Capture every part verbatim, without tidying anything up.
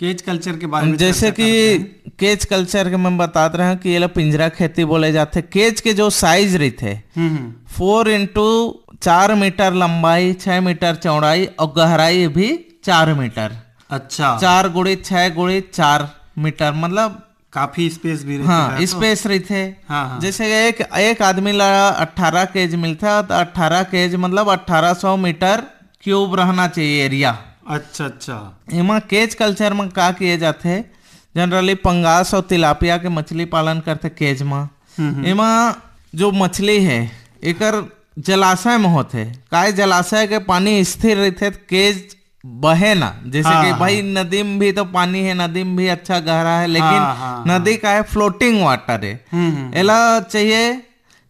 Cage culture के बारे में जैसे चर्चा कि करते हैं। केज कल्चर के मैं बतात रहा हूँ कि ये ला पिंजरा खेती बोले जाथे। केज के जो साइज रहिथे, हम्म, हम्म। फोर इंटू चार मीटर लंबाई, छह मीटर चौड़ाई और गहराई भी चार मीटर। अच्छा। चार गुड़ी छह गुड़ी चार मीटर, मतलब काफी स्पेस भी रहती हाँ, है तो। स्पेस रहते। हाँ, हाँ। जैसे एक, एक आदमी ला अठारह केज मिलता है, तो अठारह केज मतलब अठारह सौ मीटर क्यूब रहना चाहिए एरिया। अच्छा, अच्छा। एमा केज कल्चर में का किए जाथे, जनरली पंगास और तिलापिया के मछली पालन करथे केज में। हम्म, हम्म। एमा जो मछली है, एकर जलाशय में होथे। काय जलाशय के पानी स्थिर रहिथे, त केज बहे ना। जैसे हाँ, कि भाई, हाँ। नदी में भी तो पानी है, नदी में भी अच्छा गहरा है, लेकिन हाँ, हाँ, नदी हाँ। का है, फ्लोटिंग वाटर है। हम्म, हम्म, हम्म। एला चाहिए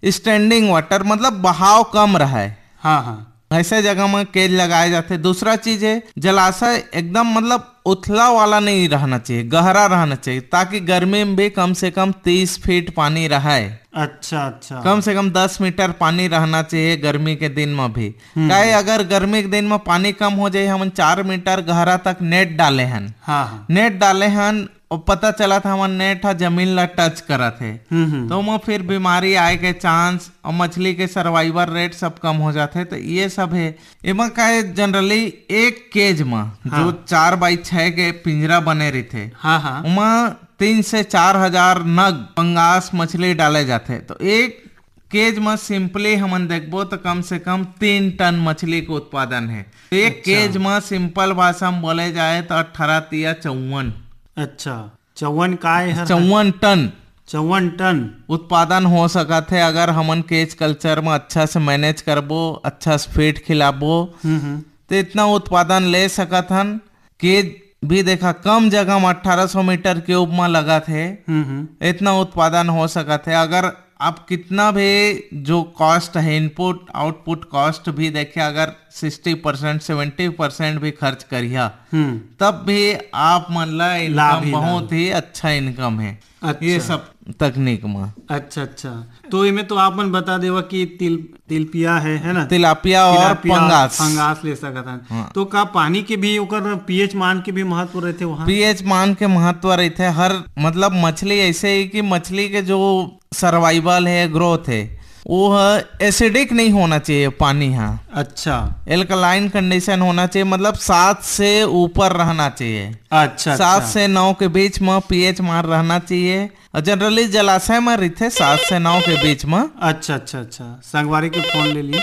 स्टैंडिंग वाटर, मतलब बहाव कम रहे। हाँ, हाँ। ऐसे जगह में केज लगाए जाते। दूसरा चीज है, जलाशय एकदम मतलब उथला वाला नहीं रहना चाहिए, गहरा रहना चाहिए, ताकि गर्मी में भी कम से कम तीस फीट पानी रहे। अच्छा, अच्छा। कम से कम दस मीटर पानी रहना चाहिए गर्मी के दिन में भी। हम्म। काहे, अगर गर्मी के दिन में पानी कम हो जाए, हमन चार मीटर गहरा तक नेट डाले हन। हाँ, हाँ। नेट डाले हन, और पता चला था हमर नेट ह जमीन ला टच करत हे, हम्म, हम्म। तो ओमा फिर बीमारी आए के चांस और मछली के सर्वाइवल रेट सब कम हो जाथे। तो ये सब है। एमा का है, जनरली एक केज में हाँ। जो चार बाई छह के पिंजरा बने रहिथे, हाँ, हाँ। ओमा तीन से चार हजार नग पंगास मछली डाले जाथे। तो एक केज में सिंपली हमन देखबो तो कम से कम तीन टन मछली के उत्पादन है। तो एक अच्छा। केज में सिंपल भाषा में बोले जाए तो अठारह तिया चौवन। अच्छा, चौवन काय हर? चौवन टन। चौवन टन। उत्पादन हो सकत है, अगर हमन केज कल्चर में अच्छा से मैनेज करबो, अच्छा से फीड खिलाबो, हम्म, हम्म। तो इतना उत्पादन ले सकत हन। केज भी देखा, कम जगह में अठारह सौ मीटर क्यूब में लगत है, हम्म, हम्म। इतना उत्पादन हो सकत है। अगर आप कितना भी जो कॉस्ट है, इनपुट आउटपुट कॉस्ट भी देखे, अगर सिक्सटी परसेंट, सेवेंटी परसेंट भी खर्च करिया, हम्म। तब भी आप मन ला लाभ इनकम ही लाभ। बहुत ही अच्छा इनकम है। अच्छा। ये सब तकनीक में। अच्छा, अच्छा। तो इमे तो आप मन बता देवा कि तिल-, तिलपिया है, है ना? तिलापिया और तिलापिया, पंगास। पंगास ले सकत हन। हाँ। तो का पानी के भी, ओकर पीएच मान के भी महत्व रहथे वहाँ? पीएच मान के महत्व रहथे। हर, मतलब, मछली ऐसे ही कि मछली के जो सर्वाइवल है, ग्रोथ है, वो ह एसिडिक नहीं होना चाहिए पानी ह। अच्छा। एल्कलाइन कंडीशन होना चाहिए, मतलब सात से ऊपर रहना चाहिए। अच्छा, सात अच्छा। से नौ के बीच में पीएच मान रहना चाहिए। और जनरली जलाशय में रहिथे सात से नौ के बीच में। अच्छा, अच्छा, अच्छा। संगवारी के फोन ले ली।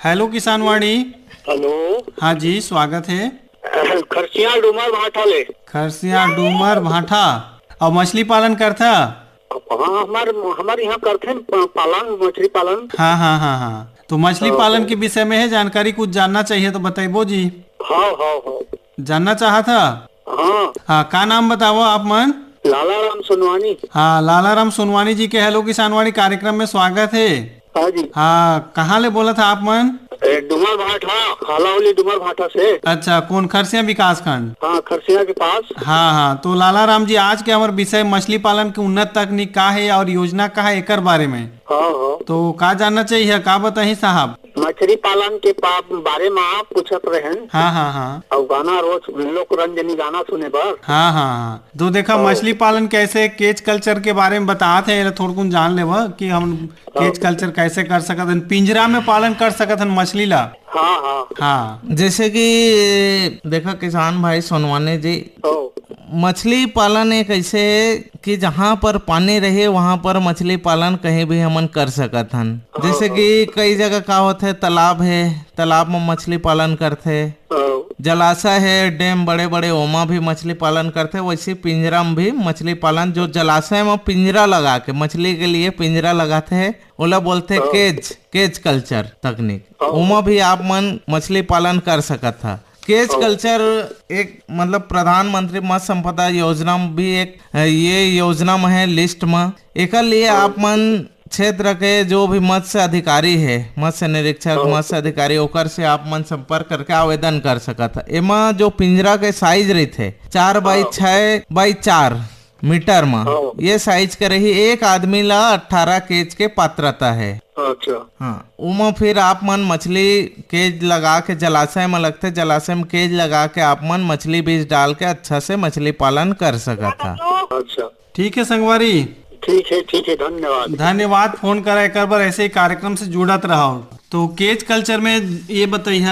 हेलो किसानवाणी। हेलो। हाँ जी, स्वागत है। खरसिया डूमर भाटा ले। खरसिया डूमर भाटा। और मछली पालन करथा? हाँ, हमार, हमार यहाँ करथे न प-, पालन, मछली पालन। हाँ, हाँ, हाँ, हाँ। तो मछली हाँ, पालन हाँ। के विषय में है जानकारी, कुछ जानना चाहिए तो बताइबो जी। हाँ, हाँ, हाँ। जानना चाहत हा? हाँ। हाँ, का नाम बतावो आप मन? लाला राम सोनवानी। हाँ, लाला राम सोनवानी जी के हेलो किसानवाणी कार्यक्रम में स्वागत है। हाँ जी। हाँ, कहाँ ले बोलत हा आप मन? ए, डूमर भाटा, हालावली डूमर भाटा से। अच्छा, कौन खरसिया विकास खंड? हाँ, खरसिया के पास। हाँ, हाँ, तो लाला राम जी, आज के हमर विषय मछली पालन के उन्नत तकनीक का है और योजना का है, एकर बारे में। हाँ, हाँ। तो का जानना चाहिए, का बताही साहब? मछली पालन के पा-, बारे में आप पूछत रहेन। हाँ, हाँ, हाँ। और गाना रोज लोक रंजनी गाना सुने बर। हाँ, हाँ, हाँ। तो देखा, हाँ। मछली पालन कैसे, केज कल्चर के बारे में बतात हे, एला थोड़कुन जान लेवा कि हम केज हाँ। कल्चर कैसे कर सकत हन, पिंजरा में पालन कर सकत हन मछली ला। हाँ, हाँ। हाँ। जैसे कि देखा किसान भाई सोनवानी जी, हाँ। मछली पालन एक ऐसे है कि जहाँ पर पानी रहे, वहाँ पर मछली पालन कहीं भी हमन कर सकत हन। हाँ, जैसे हाँ। कि कई जगह का होथे, तालाब है, तालाब में मछली पालन करथे। हाँ। जलाशय है, डैम बड़े-बड़े, ओमा भी मछली पालन करथे। वैसे पिंजरा में भी मछली पालन, जो जलाशय में पिंजरा लगा के, मछली के लिए पिंजरा लगाथे, ओला बोलथे हाँ। केज, केज कल्चर तकनीक। हाँ। ओमा भी आप मन मछली पालन कर सकत हा। केज हाँ। कल्चर एक, मतलब, प्रधानमंत्री मत्स्य संपदा योजना में भी एक, ये योजना में है, लिस्ट में। एकर लिए हाँ। आप मन क्षेत्र के जो भी मत्स्य अधिकारी है, मत्स्य निरीक्षक, हाँ। मत्स्य अधिकारी, ओकर से आप मन संपर्क करके आवेदन कर सकत ह। एमा जो पिंजरा के साइज रहिथे, चार बाई हाँ। छह बाई चार, मीटर म। हाँ। ये साइज के रही, एक आदमी ला अठारह केज के पात्रता है। अच्छा। हाँ, उमा फिर आप मन मछली केज लगा के, जलाशय म लगथे, जलाशय म केज लगा के आप मन मछली बीज डाल के अच्छा से मछली पालन कर सकत हा। अच्छा। ठीक है संगवारी। ठीक है, ठीक है, धन्यवाद। धन्यवाद फोन करा एकर बर, ऐसे ही कार्यक्रम से जुड़त रहो। तो केज कल्चर में ये बताइए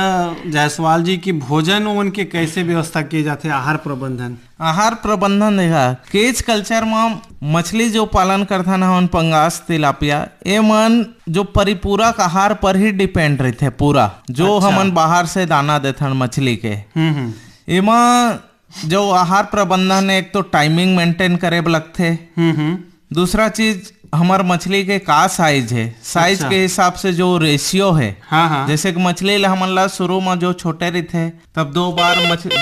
जायसवाल जी कि भोजन ओमन के कैसे व्यवस्था किए जाथे, आहार प्रबंधन? आहार प्रबंधन देखा, केज कल्चर म मछली जो पालन करथन हमन, पंगास, तिलापिया, ए मन जो परिपूरक आहार पर ही डिपेंड रहिथे पूरा, जो अच्छा। हमन बाहर से दाना देथन मछली के। हम्म, हम्म। एमा जो आहार प्रबंधन, एक तो टाइमिंग मेंटेन करे बर लगथे। हम्म, हम्म। दूसरा चीज, हमर मछली के का साइज है, साइज अच्छा। के हिसाब से जो रेशियो है। हाँ, हाँ। जैसे कि मछली ला हमन ला शुरू में जो छोटे रहिथे, तब दो बार मछ-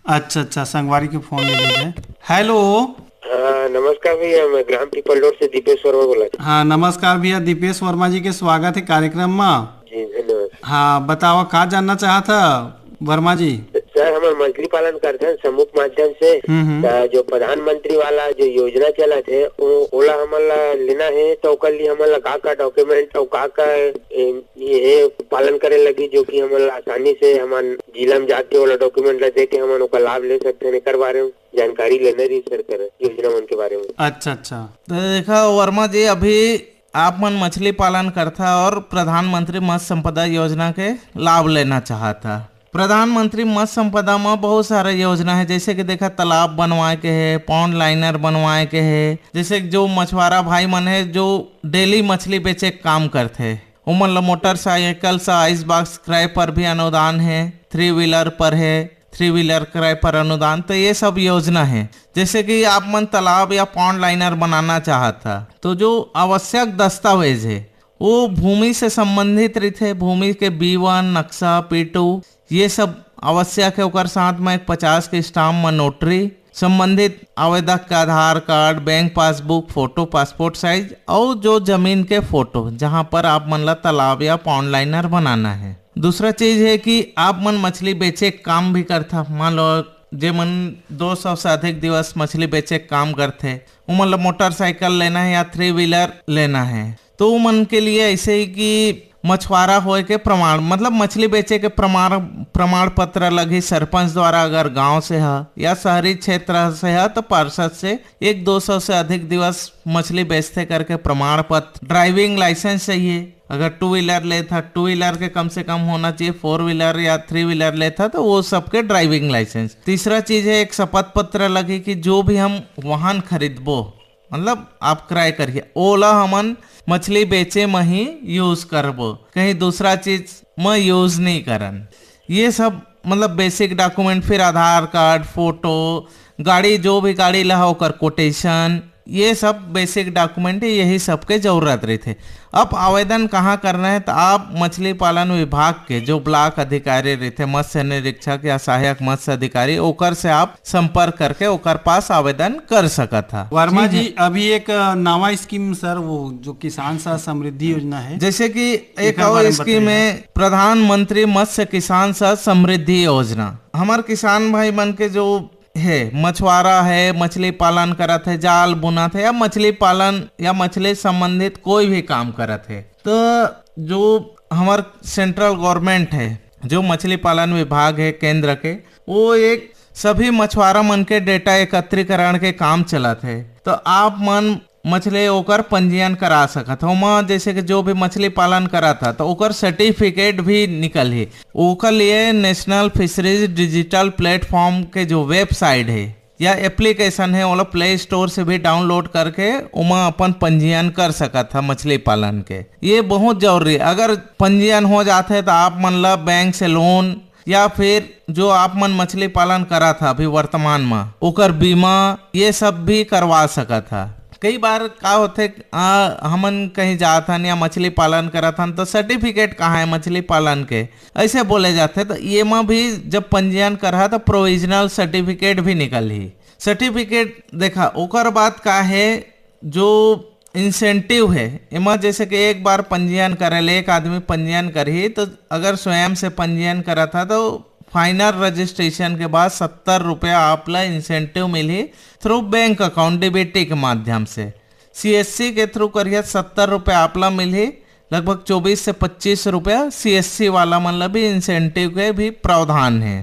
अच्छा, अच्छा, संगवारी के फोन ले लीजिए। हेलो। हाँ, नमस्कार भैया, मैं ग्राम पीपल रोड से दीपेश वर्मा बोला। हाँ, नमस्कार भैया, दीपेश वर्मा जी के स्वागत है कार्यक्रम में। जी, धन्यवाद। हाँ, बताओ, का जानना चाहत हा वर्मा जी? सर, हमन मछली पालन करथन समूह के माध्यम से। हम्म, हम्म। त जो प्रधानमंत्री वाला जो योजना चलत हे, ओ-, ओला हमन ला लेना हे, त ओकर लिए हमन ला का-का डॉक्यूमेंट अउ का-का, ए, ये हे पालन करे लगी, जो कि हमन ला आसानी से हमन जिला में जाके ओला डॉक्यूमेंट ला दे के हमन ओकर लाभ ले सकथन, एकर बारे में जानकारी लेना रही सर, कर योजना मन के बारे में। अच्छा, अच्छा। तो देखा वर्मा जी, अभी आप मन मछली पालन करथा और प्रधानमंत्री मत्स्य संपदा योजना के लाभ लेना चाहत हा। प्रधानमंत्री मत्स्य संपदा म बहुत सारा योजना है, जैसे कि देखा, तालाब बनवाए के है, पॉन्ड लाइनर बनवाए के है, जैसे कि जो मछुआरा भाई मन है जो डेली मछली बेचे के काम करथे, ओमन ल मोटरसाइकिल से आइस बॉक्स क्रय पर भी अनुदान है, थ्री व्हीलर पर है, थ्री व्हीलर क्रय पर अनुदान, तो ये सब योजना है। जैसे कि आप मन तालाब या पॉन्ड लाइनर बनाना चाहत हा, तो जो आवश्यक दस्तावेज है, वो भूमि से संबंधित रहिथे, भूमि के बी वन, नक्शा, पी टू, ये सब आवश्यक है। ओकर साथ में एक पचास के स्टाम्प में नोटरी, संबंधित आवेदक के Aadhaar card, bank passbook, photo, passport size और जो जमीन के फोटो, जहाँ पर आप मन ला तालाब या पॉन्ड लाइनर बनाना है। दूसरा चीज है कि आप मन मछली बेचे के काम भी करथा, मान लो जे मन दो सौ से अधिक दिवस मछली बेचे के काम करथे, उमन ला मोटरसाइकिल लेना है या थ्री व्हीलर लेना है, तो उमन के लिए ऐसे ही कि मछुआरा होए के प्रमाण, मतलब मछली बेचे के प्रमाण, प्रमाण पत्र लगही सरपंच द्वारा, अगर गांव से ह या शहरी क्षेत्र से ह तो पार्षद से। एक दो सौ से अधिक दिवस मछली बेचथे करके प्रमाण पत्र, ड्राइविंग लाइसेंस चाहिए, अगर टू व्हीलर लेथा, टू व्हीलर के कम से कम होना चाहिए, फोर व्हीलर या थ्री व्हीलर लेथा तो वो सबके ड्राइविंग लाइसेंस। तीसरा चीज है, एक शपथ पत्र लगही कि जो भी हम वाहन खरीदबो, मतलब आप क्रय करिए, ओला हमन मछली बेचे म ही यूज करबो, कहीं दूसरा चीज म यूज नहीं करन। ये सब मतलब बेसिक डॉक्यूमेंट, फिर आधार कार्ड, फोटो, गाड़ी, जो भी गाड़ी ला ओकर कोटेशन, ये सब बेसिक डॉक्यूमेंट, यही सब के जरूरत रहिथे। अब आवेदन कहाँ करना है, तो आप मछली पालन विभाग के जो ब्लॉक अधिकारी रहिथे, मत्स्य निरीक्षक या सहायक मत्स्य अधिकारी, ओकर से आप संपर्क करके ओकर पास आवेदन कर सकत हा। वर्मा जी, अभी एक, अ, नवा स्कीम सर, वो जो किसान सा समृद्धि योजना है, जैसे कि एक एकर और बारे में स्कीम बताइए। है प्रधानमंत्री मत्स्य किसान सा समृद्धि योजना। हमर किसान भाई मन के जो है, मछुआरा है, मछली पालन करत है, जाल बुनत है या मछली पालन या मछली संबंधित कोई भी काम करत है, तो जो हमर सेंट्रल गवर्नमेंट है, जो मछली पालन विभाग है केंद्र के, वो एक सभी मछुआरा मन के डेटा एकत्रीकरण के काम चलत है। तो आप मन मछली ओकर पंजीयन करा सकत हो। ओमा जैसे कि जो भी मछली पालन करत हा, तो ओकर सर्टिफिकेट भी निकलही। ओकर लिए नेशनल फिशरीज डिजिटल प्लेटफॉर्म के जो वेबसाइट है या एप्लीकेशन है, ओला प्ले स्टोर से भी डाउनलोड करके ओमा अपन पंजीयन कर सकत हा मछली पालन के। ये बहुत जरूरी है। अगर पंजीयन हो जाथे, तो आप मन ला बैंक से लोन या फिर जो आप मन मछली पालन करत हा अभी वर्तमान में, ओकर बीमा, ये सब भी करवा सकत हा। कई बार का होथे, आ, हमन कहीं जात हन या मछली पालन करत हन, तो सर्टिफिकेट कहाँ है मछली पालन के, ऐसे बोले जाथे। तो ये मा भी जब पंजीयन करहा, तो प्रोविजनल सर्टिफिकेट भी निकलही। सर्टिफिकेट देखा, ओकर बाद का है, जो इंसेंटिव है, एमा जैसे कि एक बार पंजीयन करे ले, एक आदमी पंजीयन करही, तो अगर स्वयं से पंजीयन करत हा, तो फाइनल रजिस्ट्रेशन के बाद सत्तर रुपया आप ला इंसेंटिव मिलही थ्रू बैंक अकाउंट, डीबीटी के माध्यम से। सीएससी के थ्रू करिया, सत्तर रुपया आप ला मिलही, लगभग चौबीस से पच्चीस रुपया सीएससी वाला मन ला भी इंसेंटिव के भी प्रावधान है।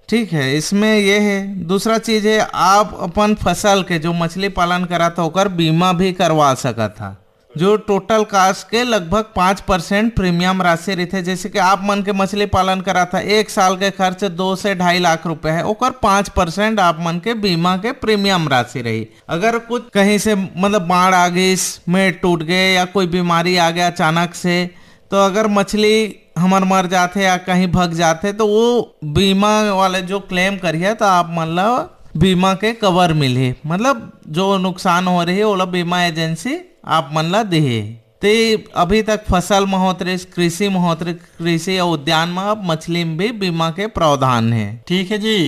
ठीक है, इसमें ये है। दूसरा चीज है, आप अपन फसल के, जो मछली पालन करा था, ओकर बीमा भी करवा सकत हा, जो टोटल कास्ट के लगभग पाँच परसेंट प्रीमियम राशि रहिथे। जैसे कि आप मन के मछली पालन करा था, एक साल के खर्च दो से ढाई लाख रुपए है, ओकर पाँच परसेंट आप मन के बीमा के प्रीमियम राशि रही। अगर कुछ कहीं से, मतलब, बाढ़ आ गई, मेड़ टूट गए या कोई बीमारी आ गया अचानक से, तो अगर मछली हमर मर जाथे या कहीं भग जाथे, तो वो बीमा वाले जो क्लेम करिए, तो आप मन ला बीमा के कवर मिलही, मतलब, जो नुकसान हो रही, ओला बीमा एजेंसी आप मन ला दिही। ते अभी तक फसल म होत रहिस, कृषि म होत रहिस, कृषि अउ उद्यान म, अब मछली म भी बीमा के प्रावधान है। ठीक है जी।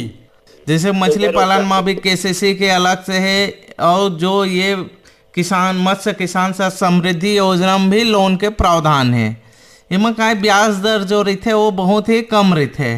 जैसे मछली पालन म भी केसीसी के अलग से है, और जो ये किसान, मत्स्य किसान स-, समृद्धि योजना म भी लोन के प्रावधान है। एमा काय ब्याज दर जो रहिथे, वो बहुत ही कम रहिथे।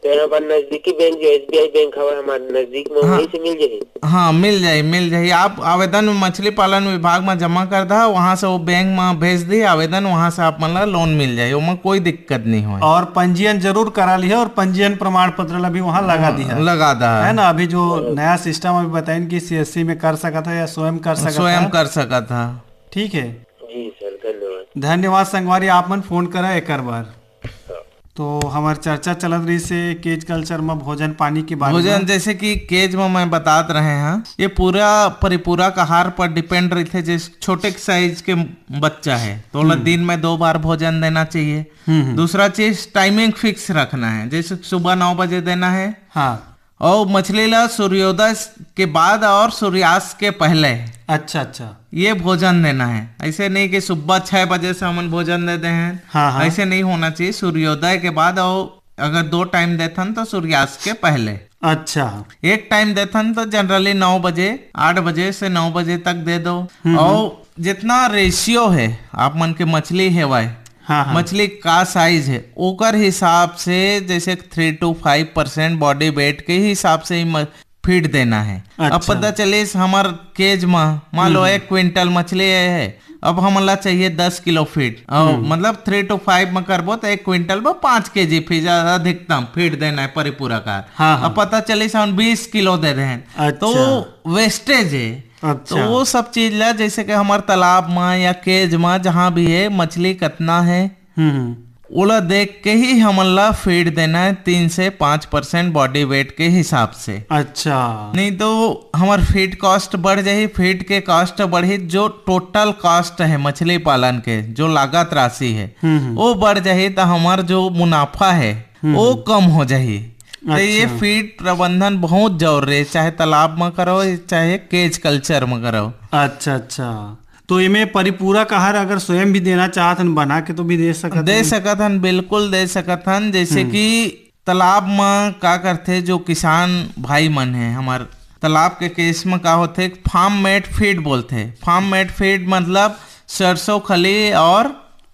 तो यहाँ पर नजदीकी बैंक जो एसबीआई बैंक हवे हमारे नजदीक में, हाँ। वहीं से मिल जाही? हाँ, मिल जाही, मिल जाही। आप आवेदन मछली पालन विभाग में जमा कर दा, वहाँ से वो बैंक में भेज दी आवेदन, वहाँ से आप मन ला लोन मिल जाही, ओमा कोई दिक्कत नहीं होय। और पंजीयन जरूर करा लिहे और पंजीयन प्रमाण पत्र ला भी वहाँ लगा हाँ, दिहा। लगा दा। है ना, अभी जो नया सिस्टम अभी बताइन कि सीएससी में कर सकत है या स्वयं कर सकत स्वयं है। कर सकत है। ठीक है। जी सर, धन्यवाद। धन्यवाद संगवारी, आप मन फोन करा एकर बर। हाँ। तो हमर चर्चा चलत रहिस हे केज कल्चर म भोजन पानी के बारे भोजन म। जैसे कि केज म मैं बतात रहे हैं, ये पूरा परिपूरक आहार पर डिपेंड रहिथे। जैसे छोटे साइज के बच्चा है, तो ओला हम्म। दिन में दो बार भोजन देना चाहिए। हम्म, हम्म। दूसरा चीज, टाइमिंग फिक्स रखना है, जैसे सुबह नौ बजे देना है। हाँ। और मछली ला सूर्योदय के बाद और सूर्यास्त के पहले अच्छा, अच्छा। ये भोजन देना है। ऐसे नहीं कि सुबह छह बजे से हमन भोजन दे दे हैं, हाँ, हाँ। ऐसे नहीं होना चाहिए। सूर्योदय के बाद, और अगर दो टाइम देथन तो सूर्यास्त के पहले। अच्छा। एक टाइम देथन तो जनरली नौ बजे, आठ बजे से नौ बजे तक दे दो। हम्म, और जितना रेशियो है आप मन के मछली हेवाय, हाँ, हाँ। मछली का साइज है, ओकर हिसाब से, जैसे three to five percent body weight के हिसाब से ही म-, फीड देना है। अब अच्छा। पता चलिस हमर केज म, मान लो हम्म। एक क्विंटल मछली है, अब हमन ला चाहिए दस किलो फीड, और हम्म। मतलब थ्री टू फाइव में करबो तो एक क्विंटल में पाँच केजी फीड, अधिकतम फीड देना है परिपूरक आहार। हाँ, हाँ। अब पता चलिस हम बीस किलो दे रहे हैं, अच्छा। तो वेस्टेज है। अच्छा। तो वो सब चीज ला, जैसे कि हमर तालाब म या केज म, जहाँ भी है, मछली कितना है, हम्म, हम्म। ओला देख के ही हमन ला फीड देना है, तीन से पाँच परसेंट बॉडी वेट के हिसाब से। अच्छा। नहीं तो हमर फीड कॉस्ट बढ़ जाही, फीड के कॉस्ट बढ़ही, जो टोटल कॉस्ट है मछली पालन के, जो लागत राशि है, हम्म, हम्म। वो बढ़ जाही, तो हमर जो मुनाफा है, हम्म, वो हम्म। कम हो जाही। तो ये अच्छा। फीड प्रबंधन बहुत जरूरी है, चाहे तालाब में करो, चाहे केज कल्चर में करो। अच्छा, अच्छा। तो एमे परिपूरक आहार अगर स्वयं भी देना चाहत हन, बना के तो भी दे सकत दे हन? सकत हन, बिल्कुल दे सकत हन। जैसे हम्म। कि तालाब म का करथे, जो किसान भाई मन हे हमर, तालाब के केस म का होथे, फार्म मेड फीड बोलथे। फार्म मेड फीड मतलब सरसों खली और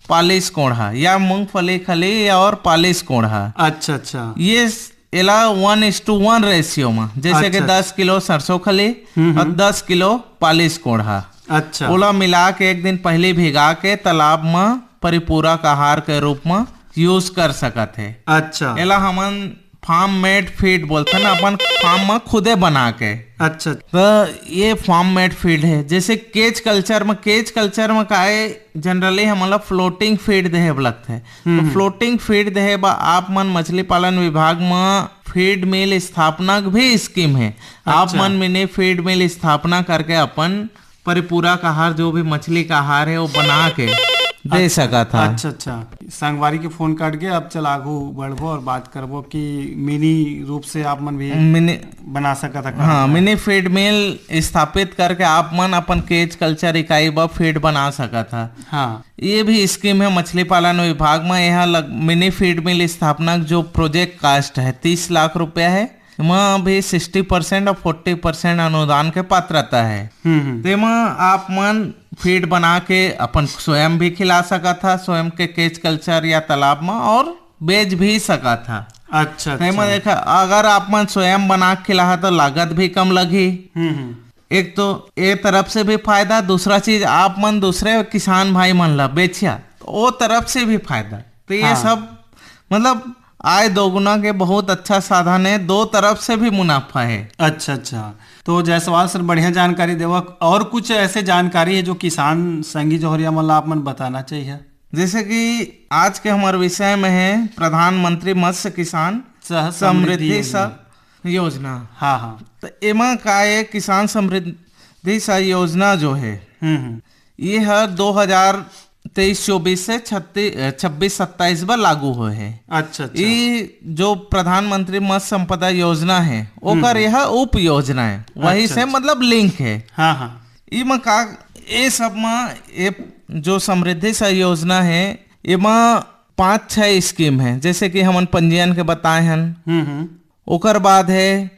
पालिश कोंढ़ा, या मूंगफली खली और पालिश कोंढ़ा। अच्छा, अच्छा। ये स-, एला वन इज टू वन रेशियो म, जैसे कि अच्छा, दस किलो सरसों खली हम्म, और हम्म। दस किलो पालिश कोंढ़ा। अच्छा। ओला मिला के एक दिन पहले भिगा के तालाब म परिपूरक आहार के रूप म यूज़ कर सकत हे। अच्छा। एला हमन फार्म मेड फीड बोलथन, अपन फार्म म खुदे बना के। अच्छा। तो ये फार्म मेड फीड है। जैसे केज कल्चर म, केज कल्चर म का है, जनरली हमन ला फ्लोटिंग फीड देहे बर लगथे। हम्म, तो हम्म। फ्लोटिंग फीड देहे बर आप मन मछली पालन विभाग म फीड मिल स्थापना के भी स्कीम है। आप अच्छा। मन मिनी फीड मिल स्थापना करके अपन परिपूरक आहार, जो भी मछली का आहार है, वो बना के दे अच्छा, सकत हा। अच्छा, अच्छा। संगवारी के फोन काट के अब चल आगू बढ़बो और बात करबो कि मिनी रूप से आप मन भी मिनी बना सकत हा, हाँ, करके। मिनी फीड मिल स्थापित करके आप मन अपन केज कल्चर इकाई बर फीड बना सकत हा। हाँ। ये भी स्कीम है मछली पालन विभाग में। यहाँ लग, मिनी फीड मिल स्थापना के जो प्रोजेक्ट कॉस्ट है, तीस लाख रुपया है। एमा भी सिक्सटी परसेंट और फोर्टी परसेंट अनुदान के पात्रता है। हम्म, हम्म। तेमा आप मन फीड बना के अपन स्वयं भी खिला सकत हा, स्वयं के केज कल्चर या तालाब में, और बेच भी सकत हा। अच्छा, तो एमा अच्छा। देखा, अगर आप मन स्वयं बना के खिलाहा तो लागत भी कम लगही। हम्म, हम्म। एक तो ये तरफ से भी फायदा, दूसरा चीज आप मन दूसरे किसान भाई मन ला बेचिया, तो वो तरफ से भी फायदा। तो ये हाँ। सब मतलब आय दोगुना के बहुत अच्छा साधन है, दो तरफ से भी मुनाफा है। अच्छा, अच्छा। तो जायसवाल सर, बढ़िया जानकारी देवा। और कुछ ऐसे जानकारी है जो किसान संगी जौहरिया मन ला आप मन बताना चाहिए? जैसे कि आज के हमारे विषय में है प्रधानमंत्री मत्स्य किसान सह समृद्धि समृद्धि योजना। सह योजना। हाँ, हाँ। तो एमा का ये किसान समृद्धि सह योजना जो है, हम्म, हम्म। ये हर दो हजार तेईस चौबीस से छत्तीस, अ, छब्बीस सत्ताईस बर लागू होए हे। अच्छा, अच्छा। ई जो प्रधानमंत्री मत्स्य संपदा योजना है, ओकर हम्म। यह उप योजना है, वही अच्छा, से अच्छा। मतलब लिंक है। हाँ, हाँ। ई म का, ये सब म ये जो समृद्धि सह योजना है, एमा पांच छह स्कीम है, जैसे कि हमन पंजीयन के बताए हन। हम्म, हम्म। ओकर बाद है, अ,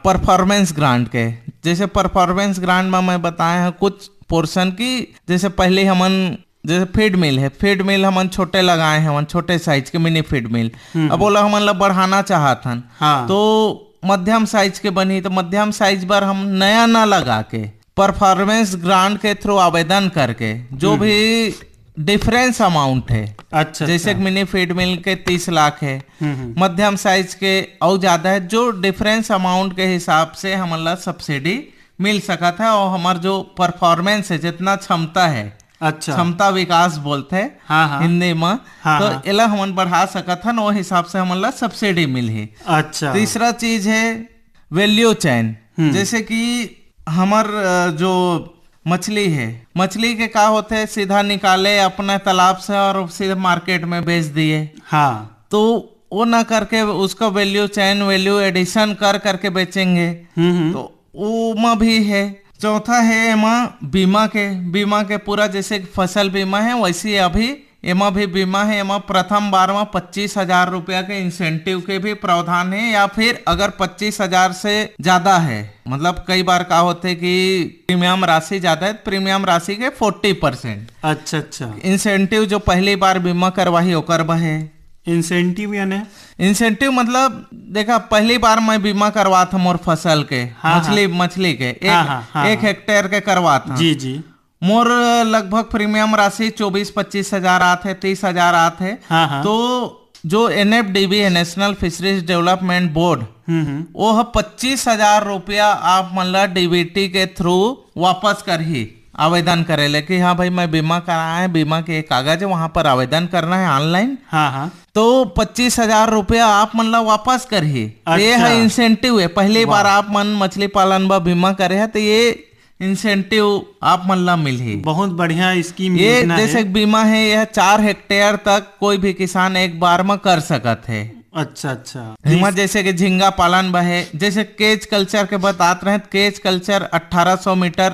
परफॉर्मेंस ग्रांट के। जैसे परफॉर्मेंस ग्रांट में मैं बताए हूँ कुछ पोर्शन की, जैसे पहले हमन जैसे फीड मिल है, फीड मिल हमन छोटे लगाए हैं, हमन छोटे साइज के मिनी फीड मिल। हम्म, अब हम्म। ओला हमन ला बढ़ाना चाहत हन, हाँ। तो मध्यम साइज के बनही, तो मध्यम साइज बर हम नया ना लगा के परफॉर्मेंस ग्रांट के थ्रू आवेदन करके जो हम्म। भी डिफरेंस अमाउंट है, अच्छा, जैसे अच्छा। कि मिनी फीड मिल के तीस लाख है, हम्म, हम्म। मध्यम साइज के अउ ज्यादा है, जो डिफरेंस अमाउंट के हिसाब से हमन ला सब्सिडी मिल सकत है और हमार जो परफॉर्मेंस है, जितना क्षमता है, अच्छा। क्षमता विकास बोलते हैं हाँ, हाँ। हिंदी में, हाँ, तो हाँ। एला हमन बढ़ा सकत हन, वो हिसाब से हमन ला सब्सिडी मिलही। अच्छा। तीसरा चीज है वैल्यू चेन, हम्म। जैसे कि हमर, अ, जो मछली है, मछली के का होथे, सीधा निकाले अपने तालाब से और सीधे मार्केट में बेच दिए। हाँ। तो वो ना करके उसका वैल्यू चेन, वैल्यू एडिशन कर करके बेचेंगे। हम्म, हम्म। तो ओमा भी है। चौथा है एमा बीमा के, बीमा के पूरा जैसे कि फसल बीमा है, वैसे ही अभी एमा भी बीमा है। एमा प्रथम बार में पच्चीस हजार रुपया के इंसेंटिव के भी प्रावधान है, या फिर अगर पच्चीस हजार से ज्यादा है, मतलब कई बार का होथे कि प्रीमियम राशि ज्यादा है, तो प्रीमियम राशि के फोर्टी परसेंट अच्छा, अच्छा। इंसेंटिव जो पहली बार बीमा करवाही ओकर बर है। इंसेंटिव यानी? इंसेंटिव मतलब, देखा, पहली बार मैं बीमा करवात हूँ मोर फसल के, हाँ, मछली, हाँ। मछली के, एक, हाँ, हाँ, हाँ, एक हाँ। हेक्टेयर के करवात हूँ। जी, जी। मोर लगभग प्रीमियम राशि चौबीस पच्चीस हजार आत है, तीस हजार आत है। हाँ, हाँ। तो जो एनएफडीबी है, नेशनल फिशरीज डेवलपमेंट बोर्ड, हम्म, हम्म। वो ह पच्चीस हजार रुपया आप मन ला डीबीटी के थ्रू वापस करही आवेदन करे ले कि हाँ भाई, मैं बीमा कराया है, बीमा के एक कागज है, वहां पर आवेदन करना है ऑनलाइन। हाँ, हाँ। तो पच्चीस हजार रुपया आप मन ला वापस करही। अच्छा। ये है इंसेंटिव है, पहली वाह। बार आप मन मछली पालन बर बीमा करे है, तो ये इंसेंटिव आप मन ला मिलही। बहुत बढ़िया स्कीम, ये योजना जैसे है। एक बीमा है, यह चार हेक्टेयर तक कोई भी किसान एक बार में कर सकत है। अच्छा, अच्छा। एमा जैसे कि झींगा पालन बर है, जैसे केज कल्चर के बतात रहे, केज कल्चर अठारह सौ मीटर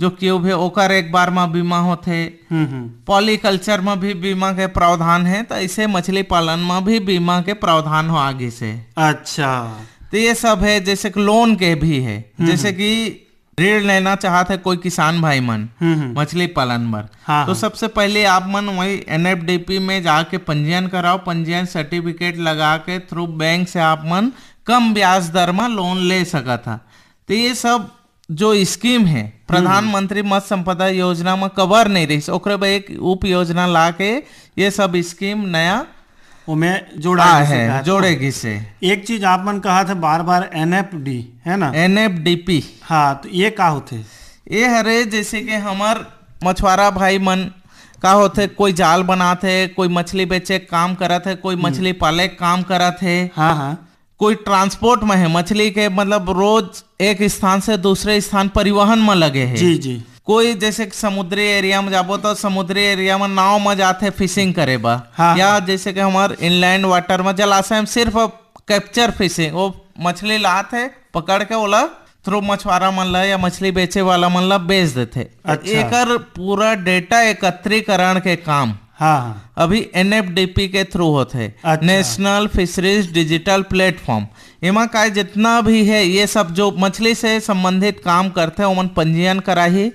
जो क्यूब है, ओकर एक बार में बीमा होथे। हम्म, हम्म। पॉलीकल्चर में भी बीमा के प्रावधान है, तो ऐसे मछली पालन में भी बीमा के प्रावधान हो आगे से। अच्छा। तो ये सब है, जैसे कि लोन के भी है, हम्म, जैसे हम्म। कि ऋण लेना चाहत है कोई किसान भाई मन हम्म, हम्म। मछली पालन बर, हाँ, तो हाँ। सबसे पहले आप मन वही एनएफडीपी में जाके पंजीयन कराओ, पंजीयन सर्टिफिकेट लगा के थ्रू बैंक से आप मन कम ब्याज दर में लोन ले सकत हा। तो ये सब जो स्कीम है, हम्म। प्रधानमंत्री मत्स्य संपदा योजना में कवर नहीं रही, ओकरे बर एक उप योजना ला के ये सब स्कीम नया ओमे जोड़ा आ गिस हे, है, का? जोड़े गिस हे। एक चीज आप मन कहा थे बार-बार, एनएफडी, है ना? एनएफडीपी। हाँ, तो ये का होथे? ये हरे, जैसे कि हमर मछुआरा भाई मन का होथे, कोई जाल बनात हे, कोई मछली बेचे के काम करत हे, कोई हम्म। मछली पाले के काम करत हे। हाँ, हाँ। कोई ट्रांसपोर्ट में है, मछली के मतलब रोज एक स्थान से दूसरे स्थान परिवहन में लगे है। जी, जी। कोई जैसे कि समुद्री एरिया में जाबो तो समुद्री एरिया में नाव में जाथे फिशिंग करे बर, हाँ, या हाँ। जैसे कि हमार इनलैंड वाटर में जलाशय में सिर्फ कैप्चर फिशिंग, वो मछली लात है पकड़ के ओला थ्रू मछुआरा मन ला या मछली बेचे वाला मन ला बेच देथे। अच्छा। एकर पूरा डेटा एकत्रीकरण के काम हाँ, हाँ। अभी एनएफडीपी के थ्रू होथे, अच्छा। National fisheries digital platform. एमा काय जितना भी है, ये सब जो मछली से संबंधित काम करथे, ओमन पंजीयन कराही।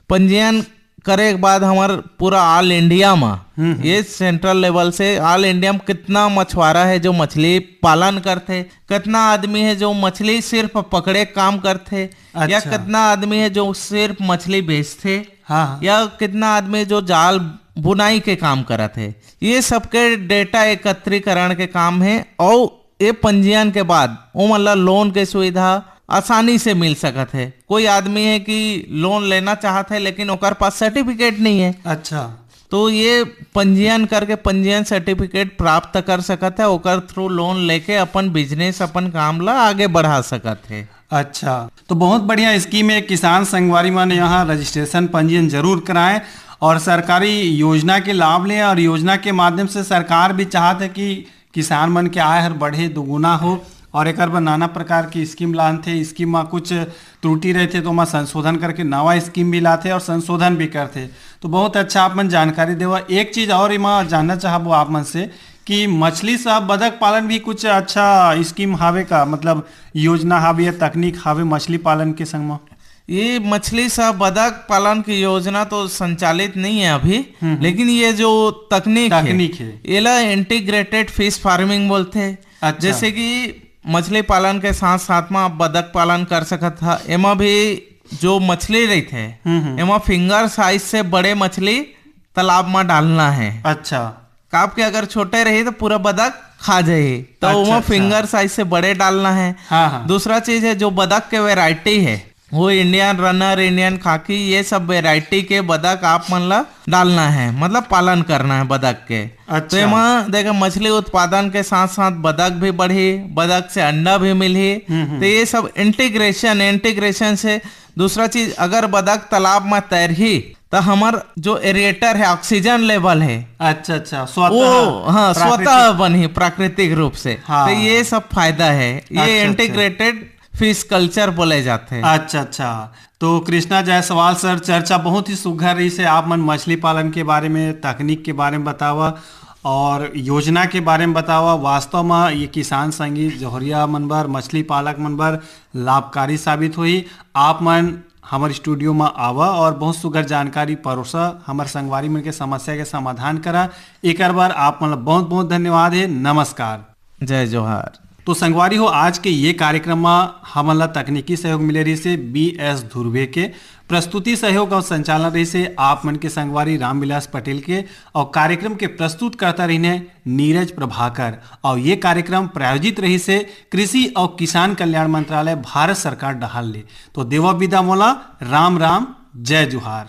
पंजीयन करे के बाद हमर पूरा ऑल इंडिया म, हम्म, हम्म। ये सेंट्रल लेवल से ऑल इंडिया में कितना मछुआरा है जो मछली पालन करथे, कितना आदमी है जो मछली सिर्फ पकड़े के काम करथे, या अच्छा। कितना आदमी है जो सिर्फ मछली बेचथे, हाँ, हाँ। या कितना आदमी है जो जाल बुनाई के काम करत है, ये सबके डेटा एकत्रीकरण के काम है। और ये पंजीयन के बाद ओमन ला लोन के सुविधा आसानी से मिल सकत है। कोई आदमी है कि लोन लेना चाहत है, लेकिन ओकर पास सर्टिफिकेट नहीं है, अच्छा। तो ये पंजीयन करके पंजीयन सर्टिफिकेट प्राप्त कर सकत है, ओकर थ्रू लोन लेके अपन बिजनेस, अपन काम ला आगे बढ़ा सकत है। अच्छा, तो बहुत बढ़िया स्कीम है। किसान संगवारी मन यहाँ रजिस्ट्रेशन, पंजीयन जरूर कराएं और सरकारी योजना के लाभ लें। और योजना के माध्यम से सरकार भी चाहत है कि किसान मन के आय हर बढ़े, दुगुना हो, और एकर बर नाना प्रकार की स्कीम लानथे। स्कीम म कुछ त्रुटि रहिथे तो ओमा संशोधन करके नवा स्कीम भी लाथे और संशोधन भी करथे। तो बहुत अच्छा आप मन जानकारी देवा। एक चीज और एमा जानना चाहबो आप मन से कि मछली सह बदक पालन भी कुछ अच्छा स्कीम हावे का, मतलब योजना हावे या तकनीक हावे मछली पालन के संग म? ये मछली सह बदक पालन की योजना तो संचालित नहीं है अभी, हम्म, हम्म। लेकिन ये जो तकनीक है, तकनीक है। एला इंटीग्रेटेड फिश फार्मिंग बोलथे। अच्छा। जैसे कि मछली पालन के साथ साथ में आप बदक पालन कर सकत ह। एमा भी जो मछली रहिथे, हम्म, हम्म। एमा फिंगर साइज से बड़े मछली तालाब में डालना है। अच्छा। काप के अगर छोटे रही तो पूरा बदक खा जाही, तो अच्छा, ओमा अच्छा। फिंगर साइज से बड़े डालना है। हाँ, हाँ। दूसरा चीज है, जो बदक के वैरायटी है, वो इंडियन रनर, इंडियन खाकी, ये सब वैरायटी के बदक आप मन ला डालना है, मतलब पालन करना है बदक के। अच्छा। तो एमा देखा, मछली उत्पादन के साथ साथ बदक भी बढ़ी, बदक से अंडा भी मिलही। हम्म, हम्म। तो ये सब इंटीग्रेशन, इंटीग्रेशन से दूसरा चीज, अगर बदक तालाब में तैरही तो हमर जो एरिएटर है, ऑक्सीजन लेवल है, अच्छा, अच्छा, स्वतः वो, हाँ, प्राकृतिक। स्वतः बनही प्राकृतिक रूप से। हाँ। तो ये सब फायदा है, ये अच्छा, अच्छा। इंटीग्रेटेड फिश कल्चर बोले जाते हैं। अच्छा, अच्छा। तो कृष्णा जायसवाल सर, चर्चा बहुत ही सुघर रहिसे। आप मन मछली पालन के बारे में, तकनीक के बारे में बतावा और योजना के बारे में बतावा। वास्तव में ये किसान संगी जौहरिया मन बर, मछली पालक मन बर लाभकारी साबित होही। आप मन हमर स्टूडियो में आवा और बहुत सुघर जानकारी परोसा, हमर संगवारी मन के समस्या के समाधान करा। एकर बर आप मन ला बहुत बहुत धन्यवाद है। नमस्कार। जय जोहार। तो संगवारी हो, आज के ये कार्यक्रम में हमन ला तकनीकी सहयोग मिले रहिसे बी एस ध्रुवे के, प्रस्तुति सहयोग और संचालन रहिसे आप मन के संगवारी रामविलास पटेल के, और कार्यक्रम के प्रस्तुतकर्ता रहिने नीरज प्रभाकर। और ये कार्यक्रम प्रायोजित रहिसे कृषि और किसान कल्याण मंत्रालय, भारत सरकार डहार ले। तो देवा विदा मोला, राम राम, जय जोहार।